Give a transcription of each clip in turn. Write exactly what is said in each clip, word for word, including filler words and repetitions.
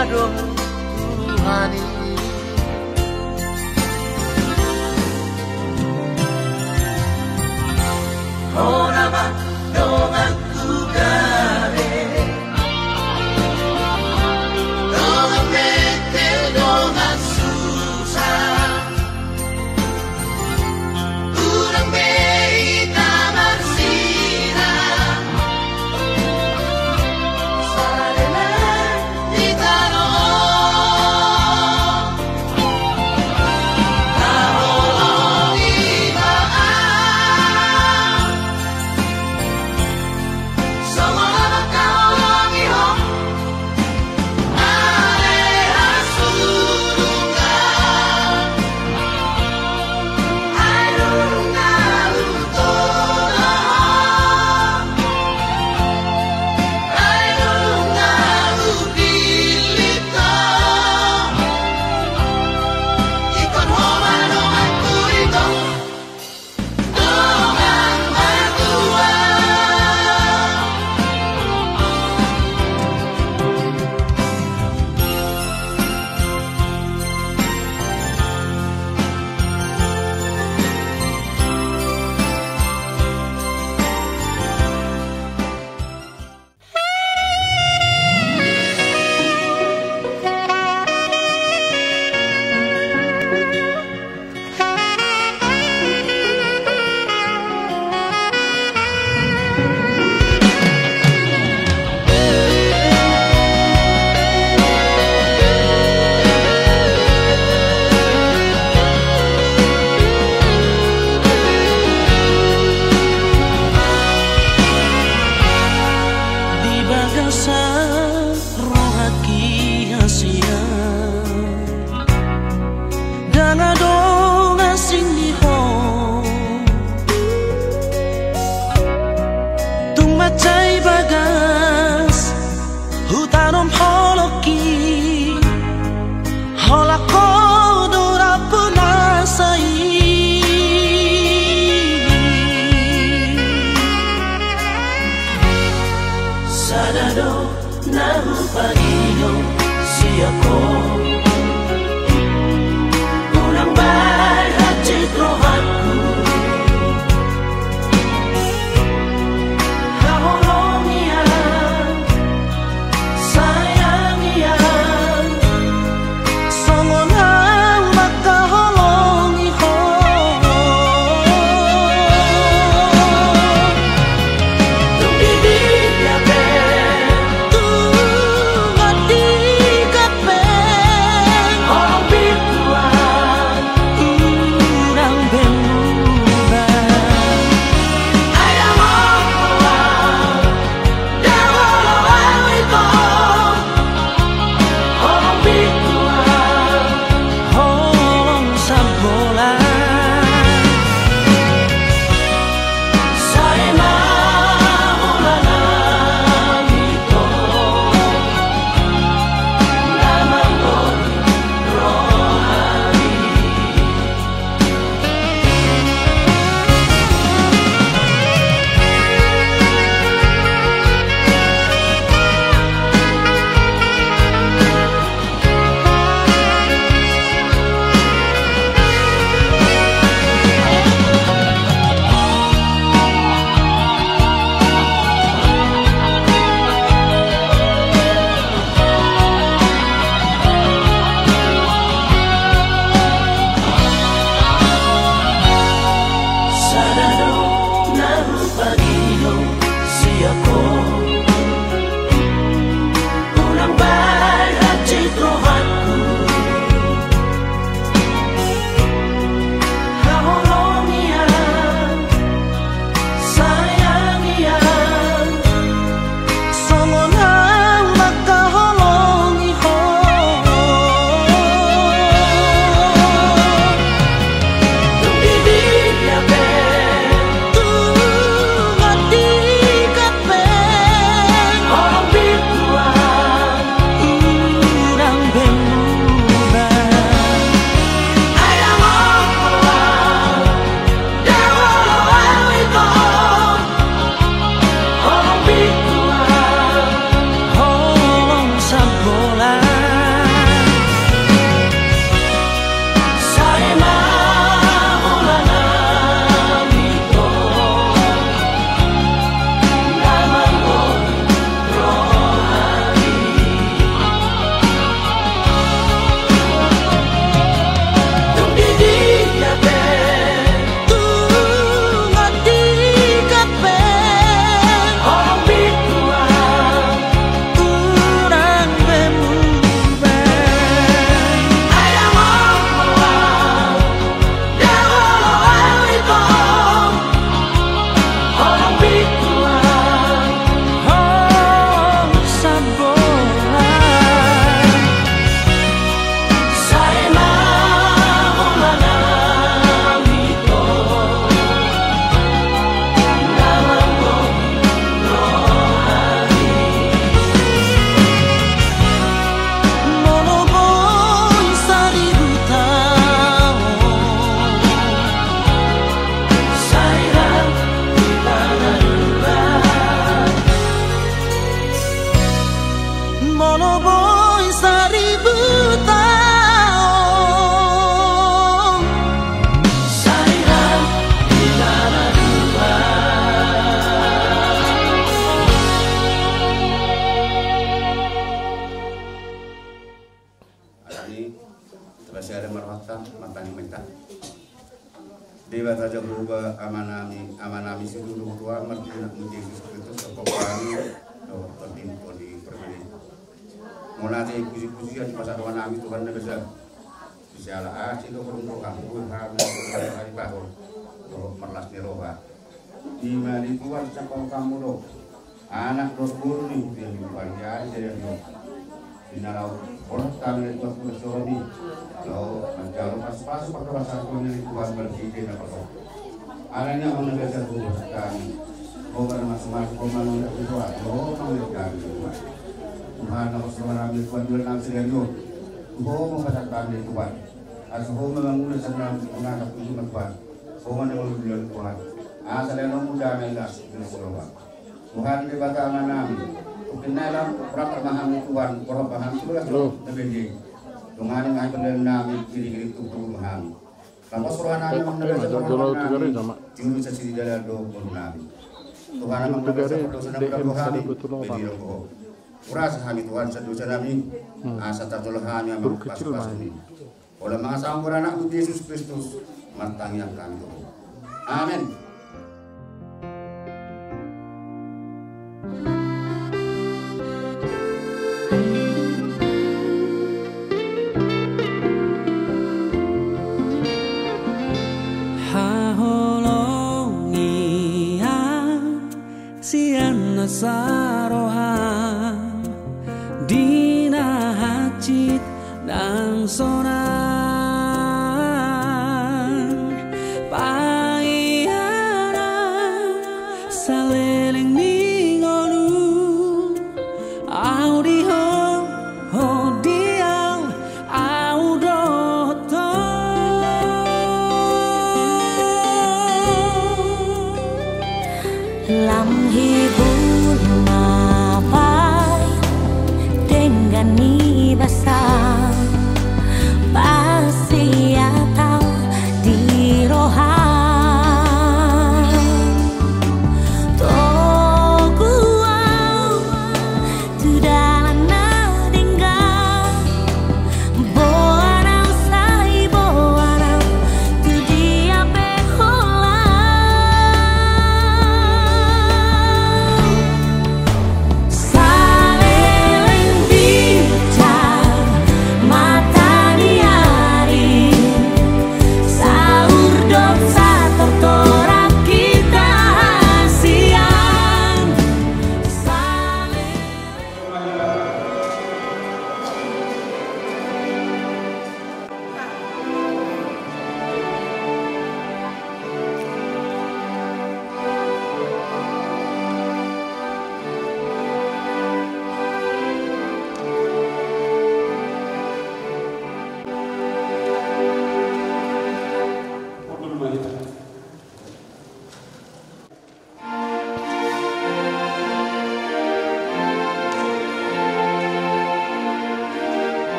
Adong Tuhan i. Hona ma donganku gabe, dongan mete, dongan susa. Hurang be hita marsinamot, sada do hita on. Haholongi ma au, songon na mangkaholongi ho. Di bagasan rohangki hasian, ndang adong asing ni ho. Tung mansai bagas hutanom holongki, holan ho do rambu nasa i. Sada do na hupaingot sian ho, unang bahen hansit rohangku. Haholongi au, sayangi au, songon au mangkaholongi ho. Tung di dia pe, tung di dia pe, Oi, seribu tahun. Alani, tebas sada ma rohanta, martangiang ma hita. Debata Jahowa, Amanami, Amanami siduruhon, marhite Anakmu Jesus Kristus, dohot Tondi, Tondi Porbadia i. Mauliate, puji-pujian di pasahat rohanami Tuhan na basa. Di siala asi dohot rohaM, Tuhan, marlas ni roha. Di ma di Tuhan, sangkap Tuhan do. Anak dohot boru ni Tuhan, di ma di ari jadi. Di na laho, borat kami dari Tuhan, Tuhan, Tuhan, di laho manjalo pasu-pasu, pasu-pasu, Tuhan, dari Tuhan, berhenti, dan apa. Alani Ho na basa tu hami. Ho na masu-masu, Ho na mangulahon hami, Tuhan. Tuhan, na masu-masu hami, Tuhan, di dalan hami sadari on. Ho na pasahat hami, Tuhan. Asa Ho na mangulahon hami, Tuhan, asa Ho na mangulahon hami, Tuhan. Asa lehonon Ho damai las, di dalan hami. Tuhan Debata Amanami, tung na lam rap ma hami, Tuhan, porhop ma hami tu bagas ni rohaM na badia i. Dongani ma hami pardalanan nami, iring-iring tu hami, hami. Lampos rohanami, Amang na basa, porhop ma hami, tiur ma sasidi dalan dohot ngolu nami. Tuhan, Amang na basa, pardosa na mardongan hami, bedi roha Ho. Urasa hami, Tuhan, sian dosa nami, asa tarjolo hami, Amang, pasu-pasu-Mi. Olo ma, mangasa Ho, Anakmu Jesus Kristus, martangiang hami tu Ho. Amen. Haholongian sian nasa roham, di na hansit nang sonang, paianan saleleng ni ngolu, Ahu di Ho, Ho di Ahu, Ahu dohot Ho. Lam hibul ma bahen denggan ni basa, bahen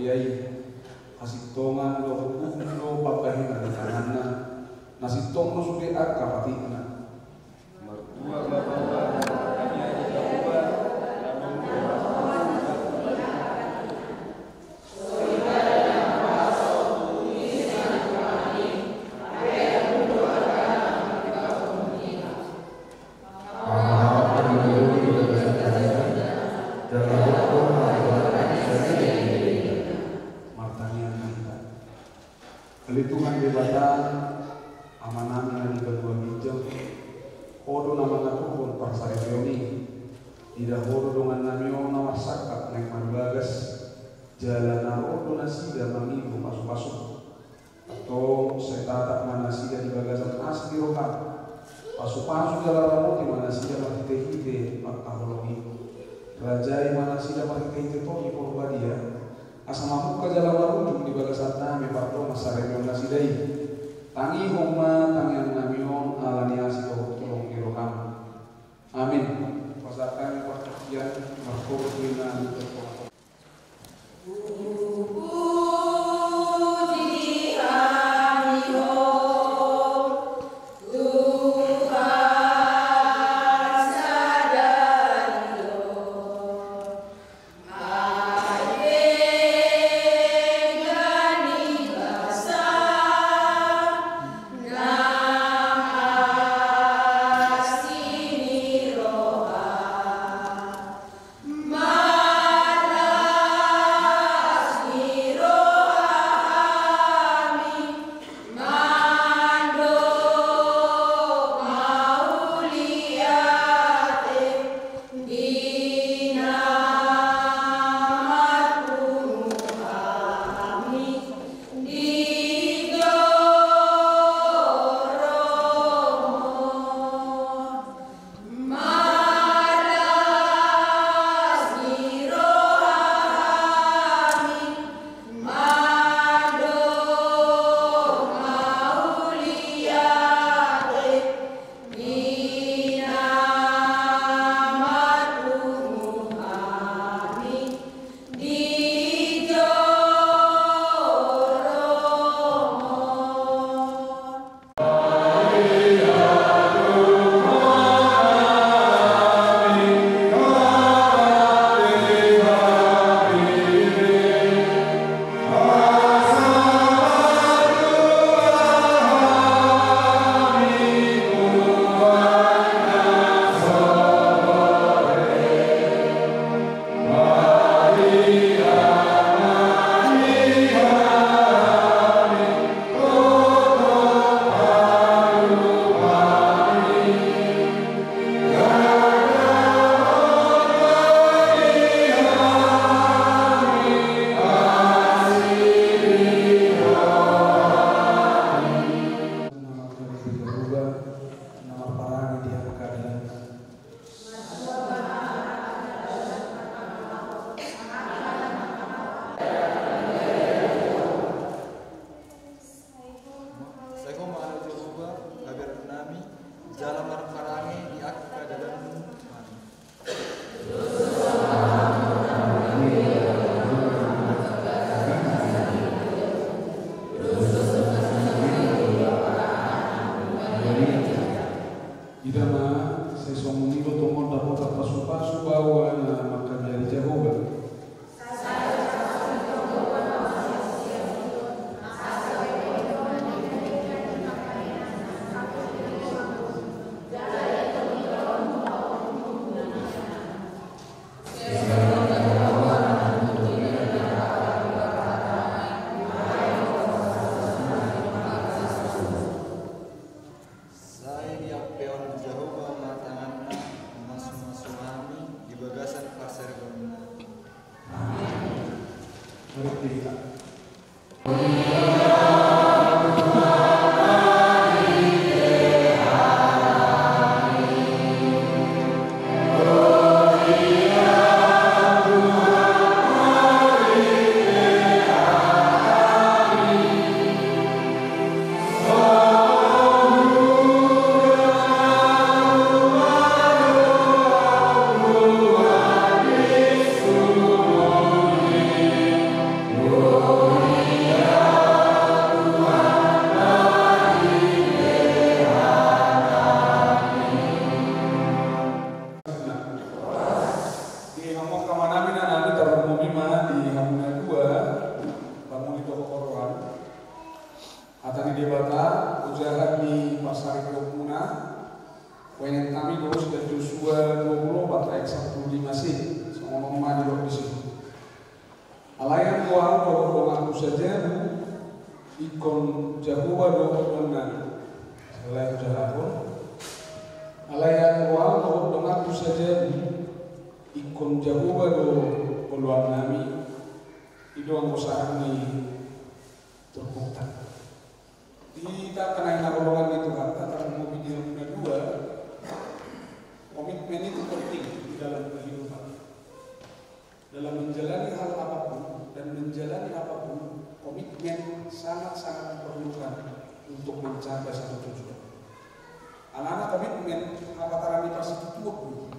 Ai hasintongan dohot uhum do pambahenan ni tanganna, na sintong do sude angka patikna. Martua Bapa, hami ate Jahowa, na mangulahon Martangiang ma hita. Ale Tuhan Debata, Amanami na di banua ginjang, Ho do na mangaturhon parsareteon i. Ida Ho do dongannami on na marsangkap naeng marbagas, jala na ro do nasida mangido pasupasu. Antong sai tatap ma nasida di bagasan asi ni roham. Pasupasu jala ramoti ma nasida marhitehite pangkaholongi. Rajai ma nasida marhitehite Tondi Porbadia, asa mamungka jala marujung di bagasan nami pardongan saripeon nasida i. Tangihon ma tangiangnami on ala ni asi dohot holong ni roham. Amin. Pasahat hami partingkian, marhorhot ma di Tuhan. Sai Ho ma ale Jahowa, haberennami, jala marparange di angka dalanmu. Ida ma, sai songon i do tongon dapotan pasupasu baoa na mangkabiari Jahowa. Sai diampeon Jahowa ma tanganna, mamasumasu hami di bagasan parsareonna. Amin. Sajabu ingkon Jahowa do oloannami. Selain Jahowa, alai anggo au dohot donganku sajabu ingkon Jahowa do oloannami. I do anggo sahat ni turpukta. Di tangkas na hinaholongan ni Tuhanta, tarlumobi di hamu na dua, komitmen itu penting di dalam kehidupan. Dalam menjalani hal apapun dan menjalani apapun, komitmen sangat-sangat diperlukan untuk mencapai satu tujuan. Alana komitmen, apa, tarani parsitutuon.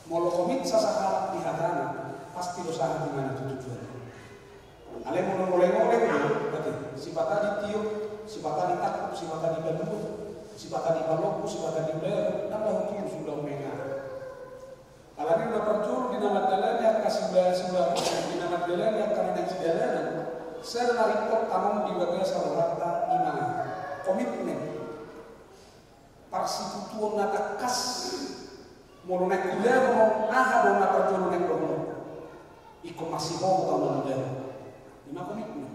Molo komit sasahalak di hatana, pasti do sahat ibana tu tujuan. Alai molo moleng-oleng do, berarti sipata ditiop, sipata ditangkup, sipata dibaluhon, sipata dipalombu, sipata dibaluhon, ndang laho tubu suda menga. Alani na parjolo di na mandalani angka siba-, siba-, di na mandalani angka na naeng sidalanan, sada na ringkot tanom di bagasan rohanta ima komitmen. Parsitutuon na tangkas. Molo naeng hujaha do, aha do na parjolo naeng dohonon? Ingkon masihohot au na hujaha. Ima komitmen.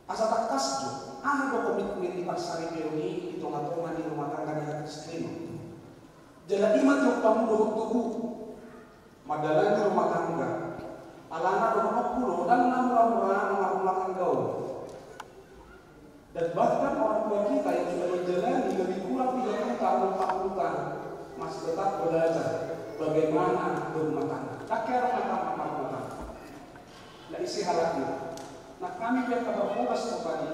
Asa tangkas do, aha do komitmen ni parsaripeon i di tonga-tonga ni rumah tangga ni hakristenon? Jala ima tiop hamu dohot tubu mandalani rumah tangga. Alana dohononku do, ndang na mura-mura marumah tangga on. Dan bahkan orang tua kita yang sudah menjalani lebih kurang tiga puluh tahun, empat puluh tahun, masih tetap belajar bagaimana berumah tangga. Ndang hea adong na tamat marumah tangga. Nunga ise halakna. Nah, hami pe angka parhoras tu hami,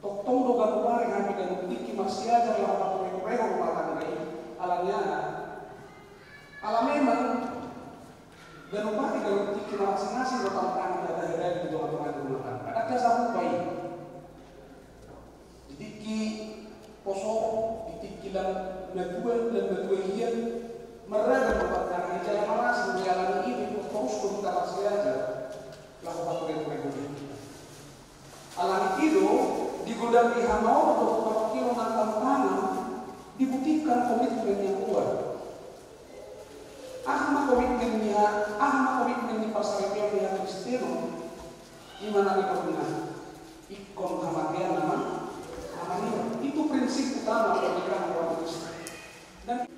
tongtong do ganup ari hami ganup tingki marsiajar laho pature-turehon rumah tangga i, alani aha? Ala memang ganup ari ganup tingki marasing-asing do tantangan na tahadapi di tonga-tonga ni rumah tangga. Ndang hea sarupa i. Di tingki poso, di tingki lam matua, lam matua hian, marragam do tantangan i jala marasing do i, alani i do ingkon torus do hita marsiajar laho pature-ture godang. Alani i do, di godang ni hamaolon dohot parungkilon na tantangan, dibuktikan komitmen yang kuat. Aha ma komitmen ni ha-, aha ma komitmen ni parsaripeon ni hakristenon? Ima na nidokna, ingkon hamatean na ma-, na manira. Itu prinsip utama pernikahan umat Kristen. Dan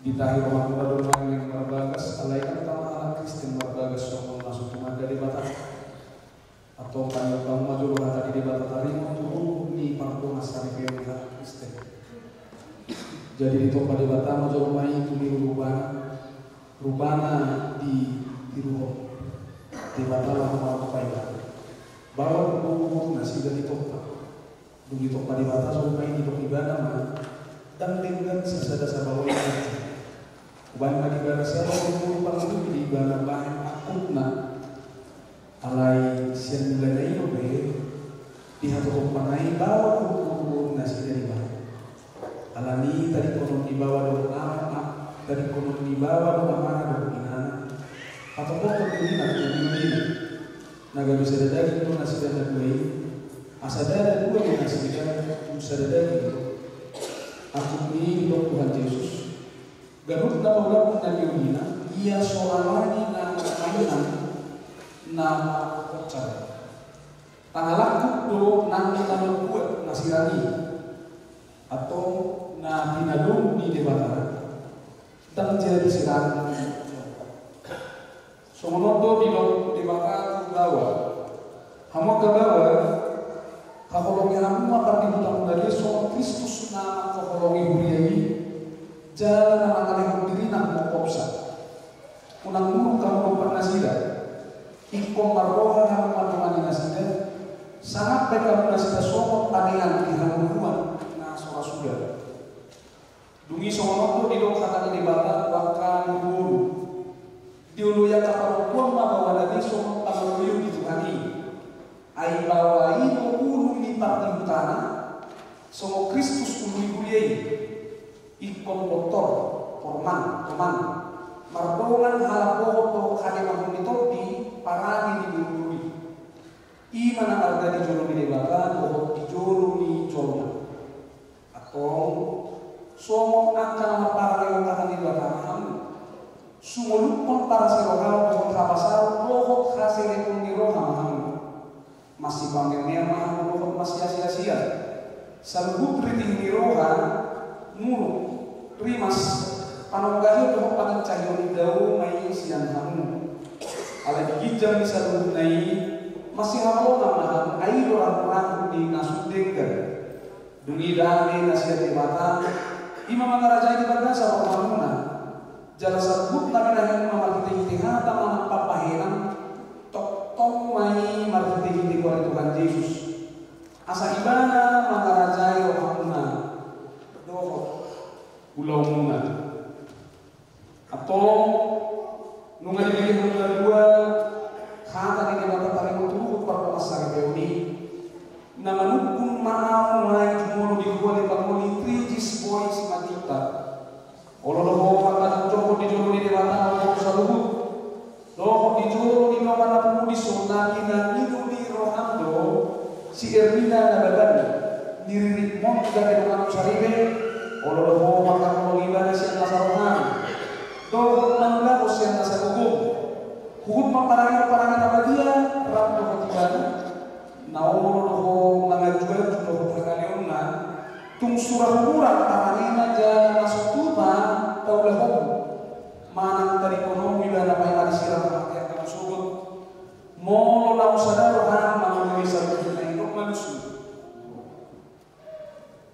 Ditahi rohamuna do nuaeng, Amang Marbagas, alai kan tama halak Kristen Marbagas songon na so tumanda Debata. Antong paingot hamu ma jolo hata ni Debata taringot tu ruhut ni pardongansaripeon ni halak Kristen. Jadi ditompa Debata ma jolma i tu niru rupana, rupana ditiruhon Debata laho manompa ibana. Baoa do boru nasida ditompa. Dung ditompa Debata jolma i, didok ibana ma, ndang denggan sisada sabaoa i ganti. Hubaen ma di ibana sada boru pangoluhon, di ibana bahen angkupna. Alai sian mulana i dope dihatotopna i baoa do boru nasida dibahen. Alani i tadingkonon ni baoa dohot ama, tadingkonon ni baoa dohot amana dohot inana, patompothon do i na tu diri. Na gabe sada daging do nasida na dua i, asa ndada dua be nasida, tung sada daging do. Angkup ni i didok Tuhan Jesus, ganup na paulakku na niulina, ia so alani na marmainan na marpocar. Tangalangkup do nang na mambuat na sirang i. Antong na pinadomu ni Debata ndang jadi sirang. Songon on do didok Debata tu baoa. Hamu angka baoa, haholongi hamu ma pardihutamuna be songon Kristus na mangkaholongi huria i, jala na mangalehon dirina mangopsa. Unang muruk hamu dompak nasida. Ingkon marroha hamu mandongani nasida, sangap baen hamu nasida songon panean di halualuan na so ra suda. Dung i songon on do didok hata ni Debata tu angka boruboru. Dioloi angka parompuan ma baoana be songon pangoloion di Tuhan i. Ai baoa i do ulu ni pardihutana, songon Kristus ulu ni huria i. Ingkon pontor, porman, toman, mardongan halak hohot dohot hademanhon ni tondi, parani ni boruboru i. I ma na arga di jolo ni Debata dohot di jolo ni jolma. Antong, songon angka na marparangehon hata ni Debata ma hamu. Sumoluphon parasi rohaon dohot hapasaron dohot hasereton ni roha ma hamu. Masipameamean ma hamu dohot masiasiasian. Saluhut ritih ni roha, muruk, rimas, panonggahion dohot pangincahion i dao ma i sian hamu. Alai di ginjang ni saluhutna i, masihaholongan ma hamu, ai do ramburambu ni na sun denggan. Dung i dame na sian Debata, i ma mangarajai di bagasan rohamuna. Jala saluhut na binahenmuna marhitehite hata manang pambahenan, tongtong ma i marhitehite goar ni Tuhan Jesus. Asa ibana mangarajai rohamuna dohot ulaonmuna. Antong, nunga dilehon na dua hata ni Debata taringot tu ruhut pardongansaripeon i, na manungkun ma ahu nuaeng jumolo di rua ni pangoli, three G's boys Majuta. Olo do ho mangkajongjongkon di jolo ni Debata na umboto saluhut, dohot di jolo ni dongan na pangudison na pinangido ni roham do, si Ermina Nababan, ni riritmon gabe donganmu saripe. Olo do ho mangkaholongi ibana sian nasa roham dohot na ulaon sian nasa gogom. Huhut ma parange, parange na badia rap dohot ibana. Na olo do ho manganjuanju dohot hangaleonna, tung sura humurang parangena jala na so tupa taulahonmu. Manang tadingkononmu ibana paima disirang hamatean hamu sogot. Molo naung sada roham mangoloi saluhutna i, dok ma lusmu.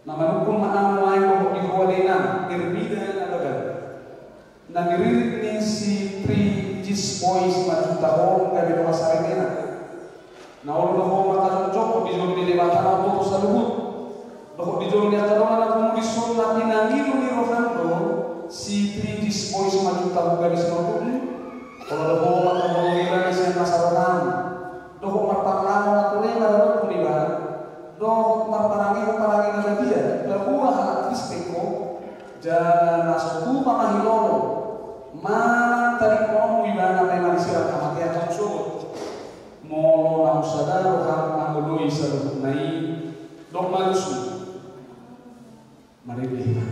Na manungkun ma ahu nuaeng dohot di roha dainang, Ermina Nababan, na niririt ni si three G's boys Majuta on gabe dongan saripena. Na olo do ho mangkajongjongkon di jolo ni Debata na umboto saluhut, dohot di jolo ni angka dongan na pangudison na pinangido ni roham do, si three G's boys Majuta on gabe sinondukmu. Olo do ho mangkaholongi ibana sian nasa roham, dohot marparlango na tole maradophon ibana, dohot marparangehon parange na badia, paboa halak Kristen ho, jala na so tupa ma hilolong. Manang tadingkononmu ibana paima disirang hamatean hamu sogot. Molo naung sada roham mangoloi saluhutna i, dok ma lusmu. Mari berdoa.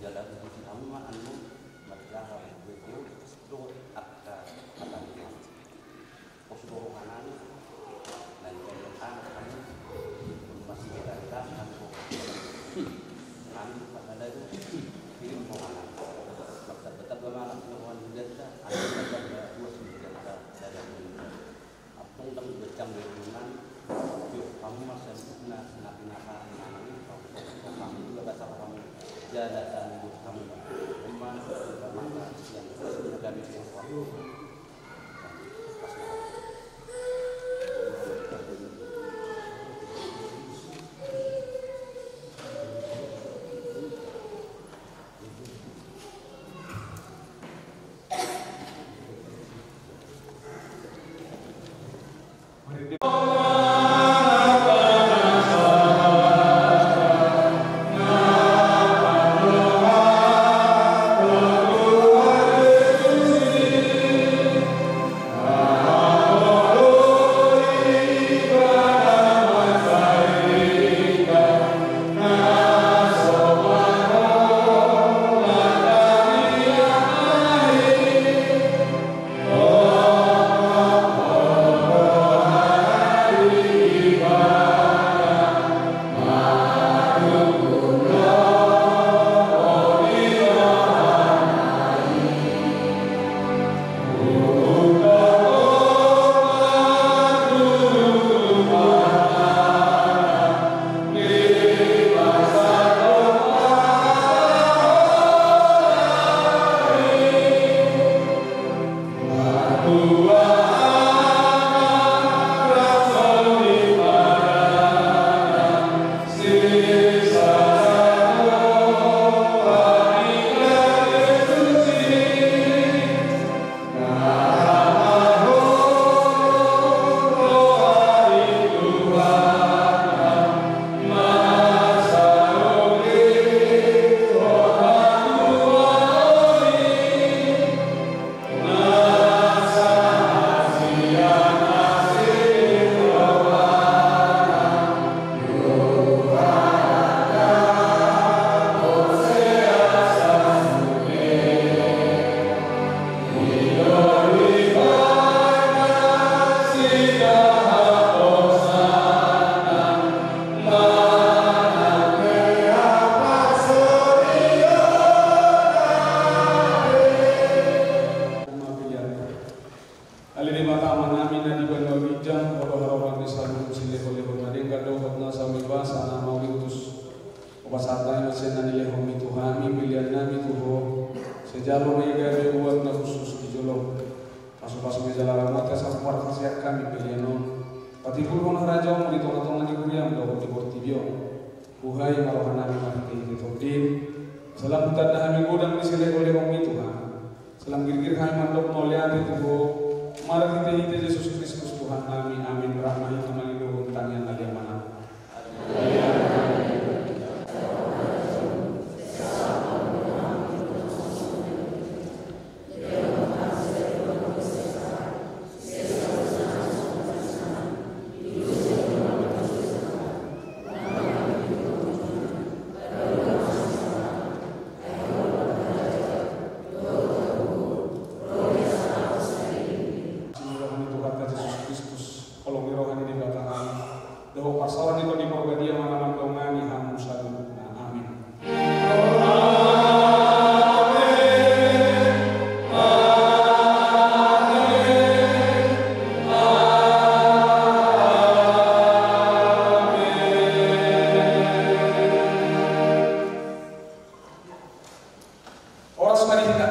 Lagu puji hamu ma annon marjaha bebeu dohot angka hata ni Tuhan. Pos do roha nami, na dibahen anak hamu, masih kita kita hamu. Amin. Pasaladu, kirim roha nami. Maksud tetap bermalam roha nami, amin. Tetap berpuas kita dari Antong dang becang be rumah, yo, hamu masa na, na pinaka, na, na, hamu juga bahasa hamu, jala hamu, hamu, rumah, rumah, yang, yang kami, yang, Ale Debata Amanami na di banua ginjang, Ho do haroroan ni saluhut silehon-lehon na denggan dohot na saur matua, na mauliutus. Hupasahat hami ma sian na nilehonMi tu hami pelean nami tu Ho, sai jalo ma i gabe buat na hushus di jolom. Pasu-pasu ma i jala ramoti asa huparhaseang hami pelean on. Patimbulhon harajaonMu di tonga-tonga ni huriaM dohot di portibi on. Buhai ma roha nami marhite-hite TondiM, asa lam hutanda hami godang ni silehon-lehonMi Tuhan. Asa lam girgir hami mandok mauliate tu Ho, marhite-hite Jesus Kristus Tuhan nami. Amin. Rap ma hita mangido tangiang na liat manang. Asi ni roha ni Tuhanta Jesus Kristus, holong ni roha ni Debata Ama, dohot parsaoran ni Tondi Porbadia ma na mandongani hamu saluhutna. Amin. Horas ma di hita.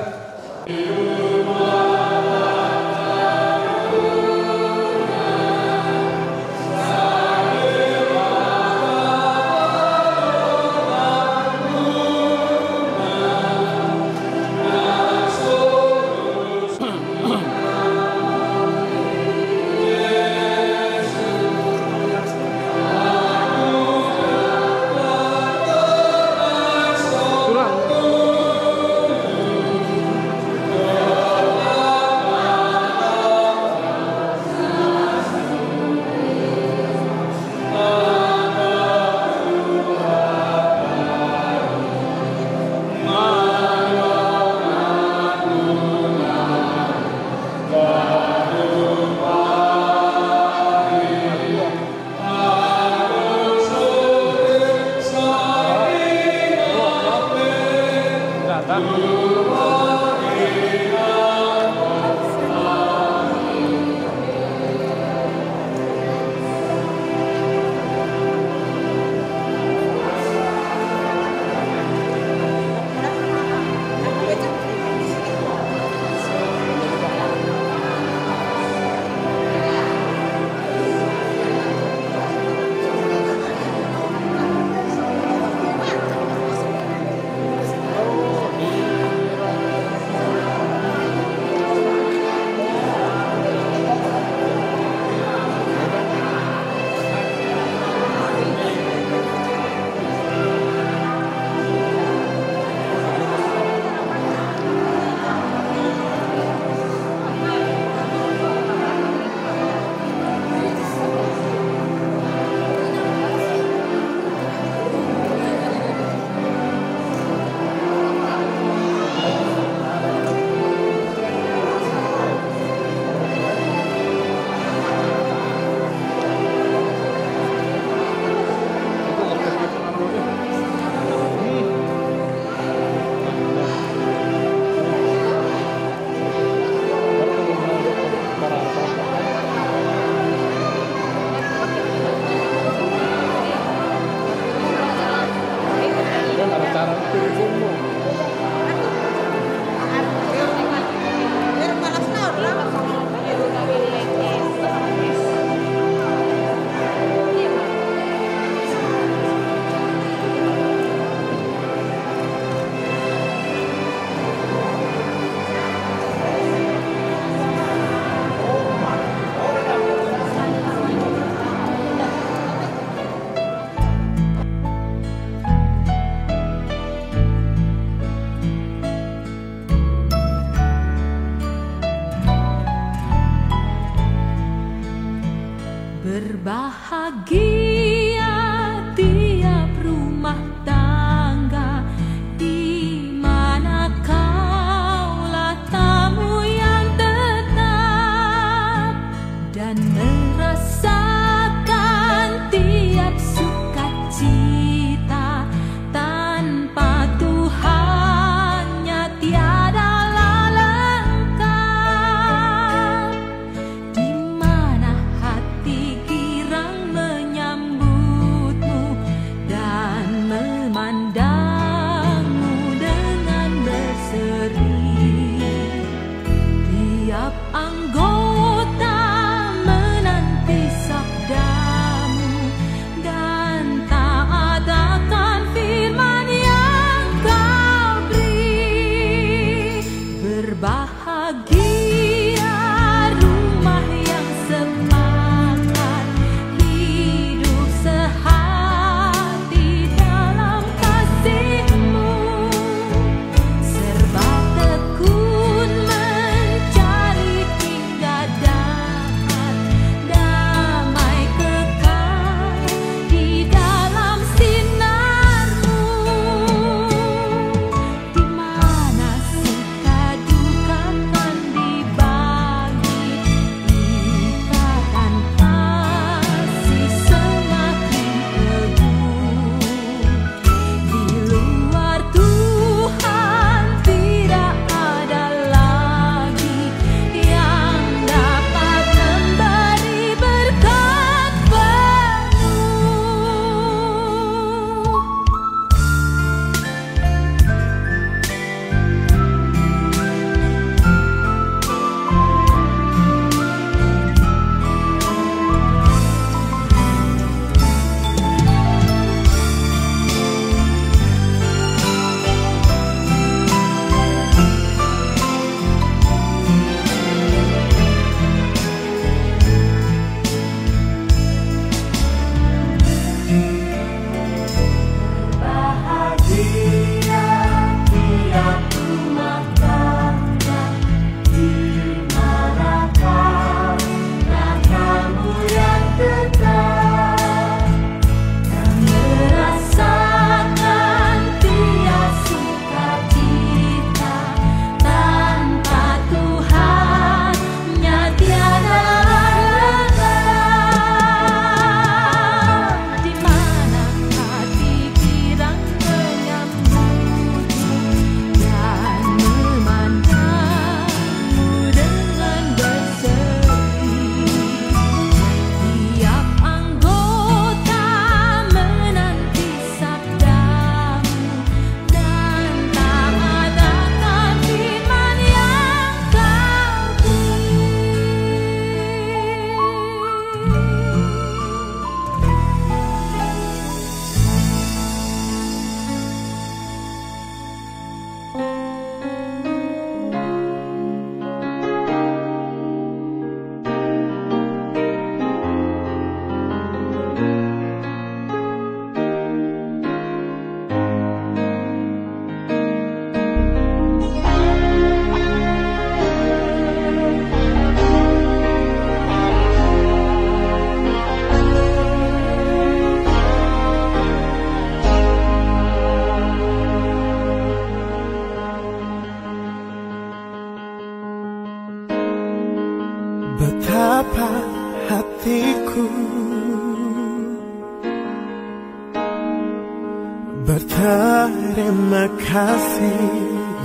Kasih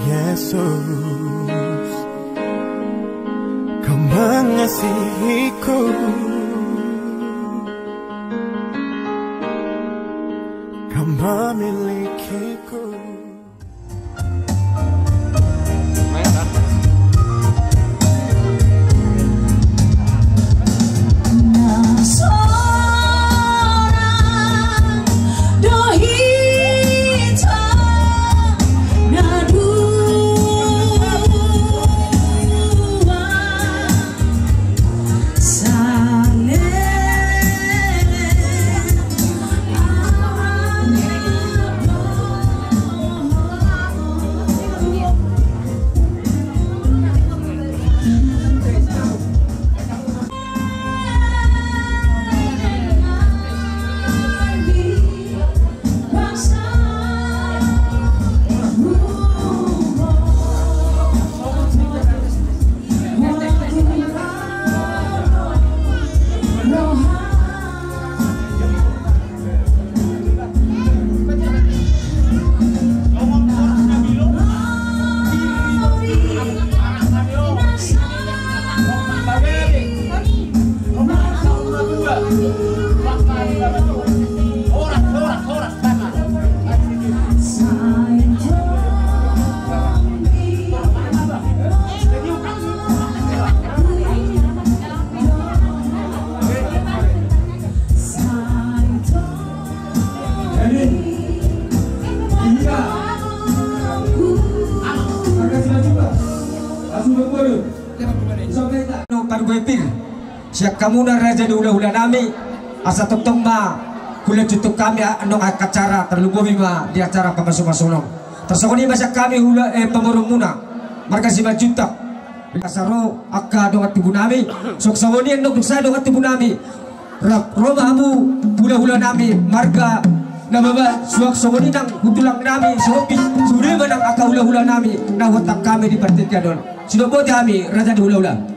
Yesus, Kau mengasihiku, Kau memilikiku. Sian hamuna raja ni hulahula nami, asa tongtong ma hulanjuthon hami annon acara, tarlumobi ma di acara pamasumasu on. Tarsongon i ma sian hami hula, eh, pamoruonmuna marga Simanjuntak. Asa ro angka dongan tubu nami, songon i annon dohot dongan tubu nami. Rap ro ma hamu hulahula nami marga Nababan, suang songon i nang tulang nami Sihombing, sude ma nang angka hulahula nami na huhatahon hami di partingkian on. Sidok boti hami raja ni hulahula.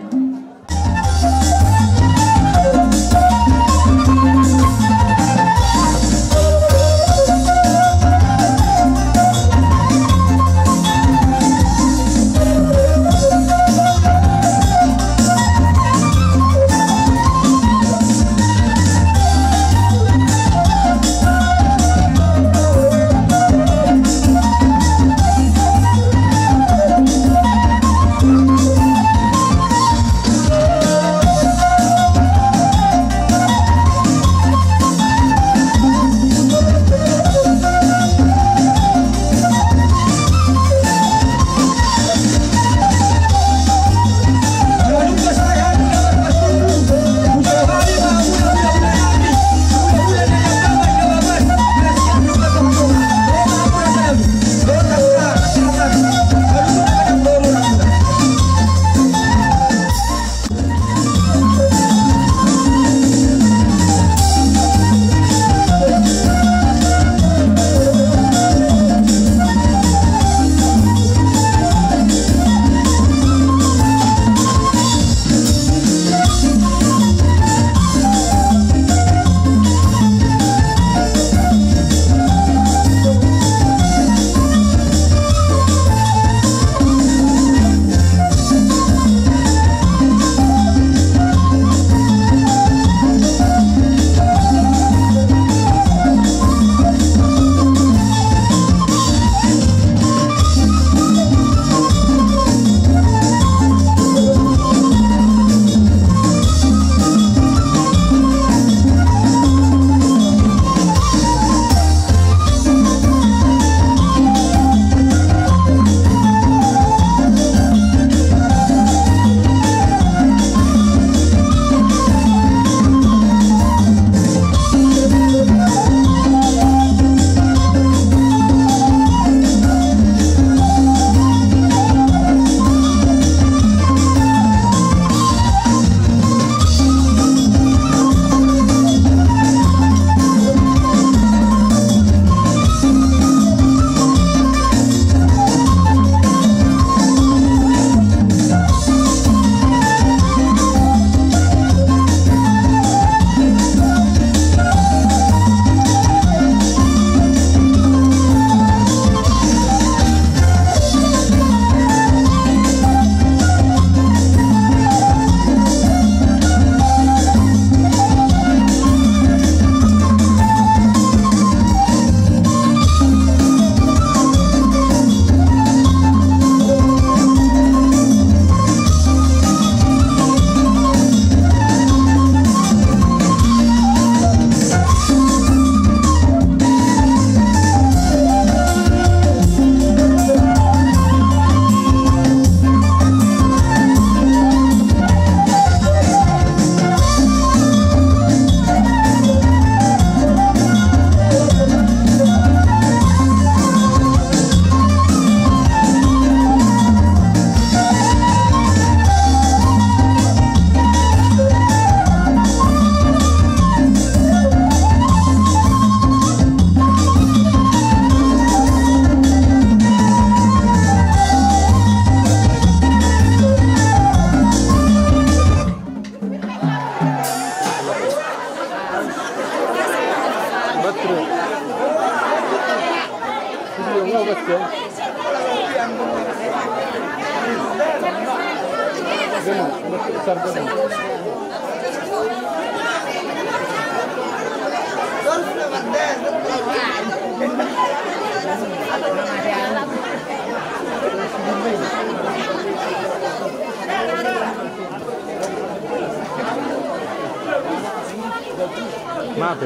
Mate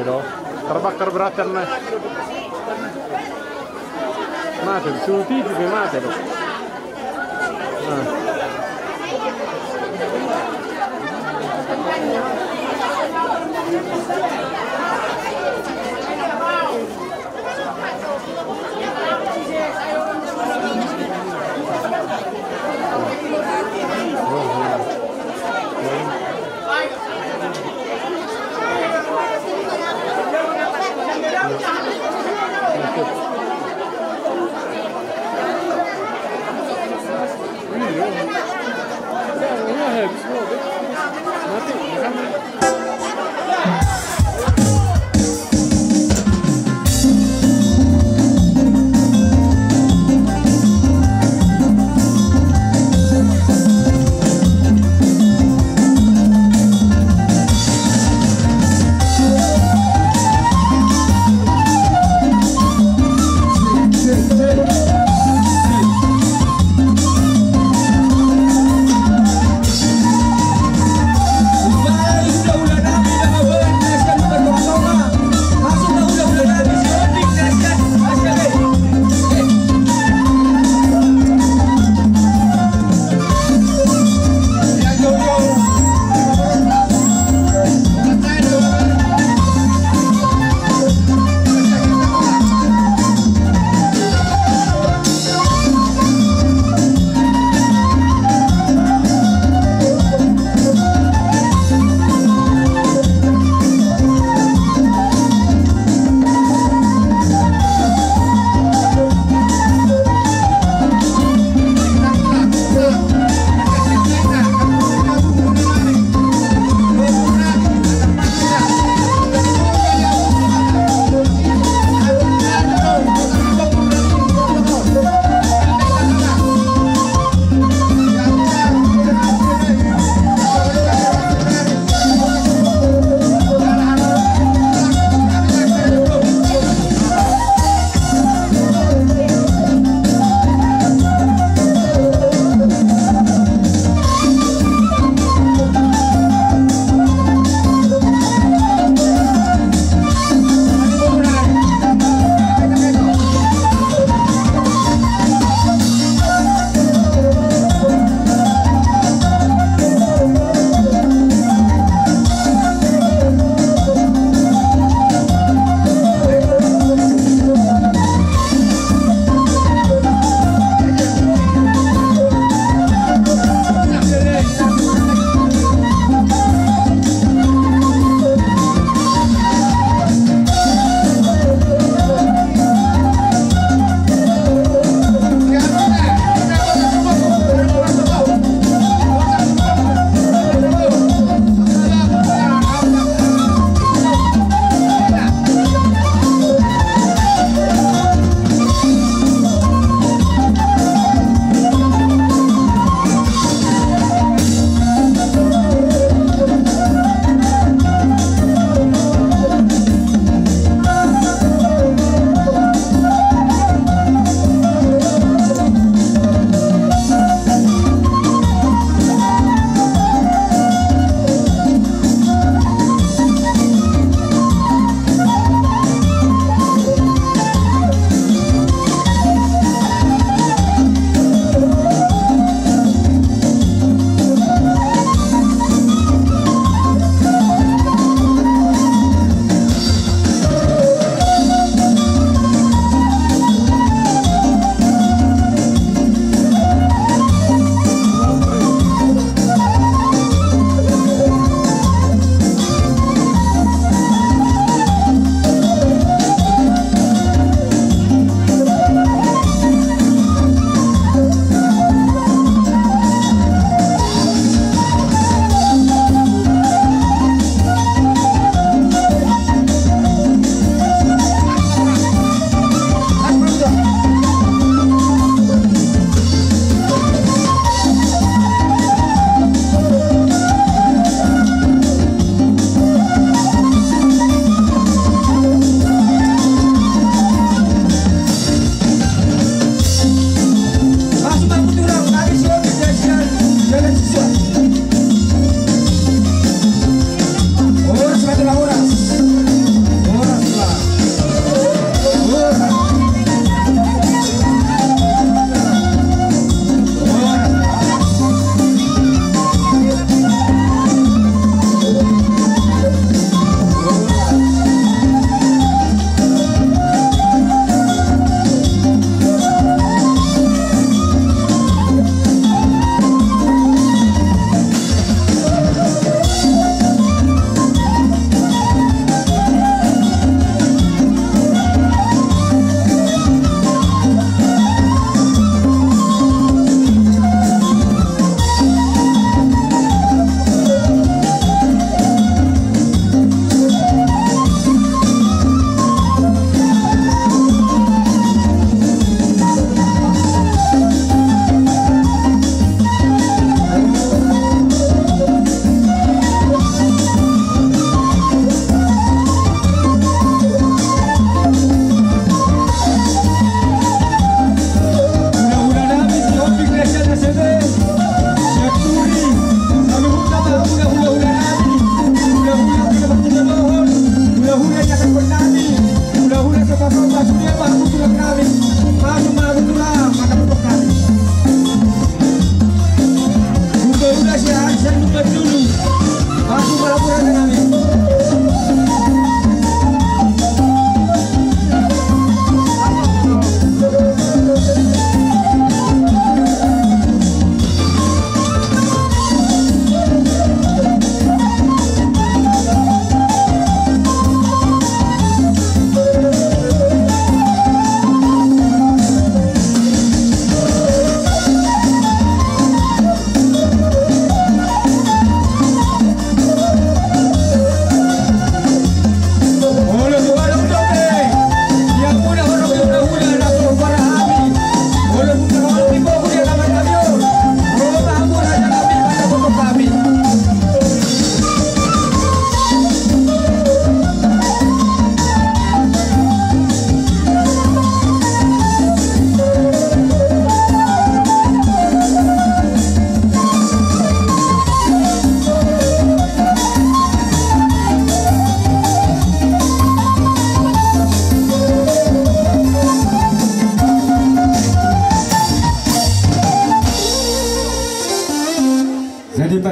do. Terbakar beratan na. Mate, suti juga mate do. Ah.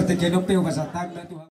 Sekian dope upasahat hami ma tu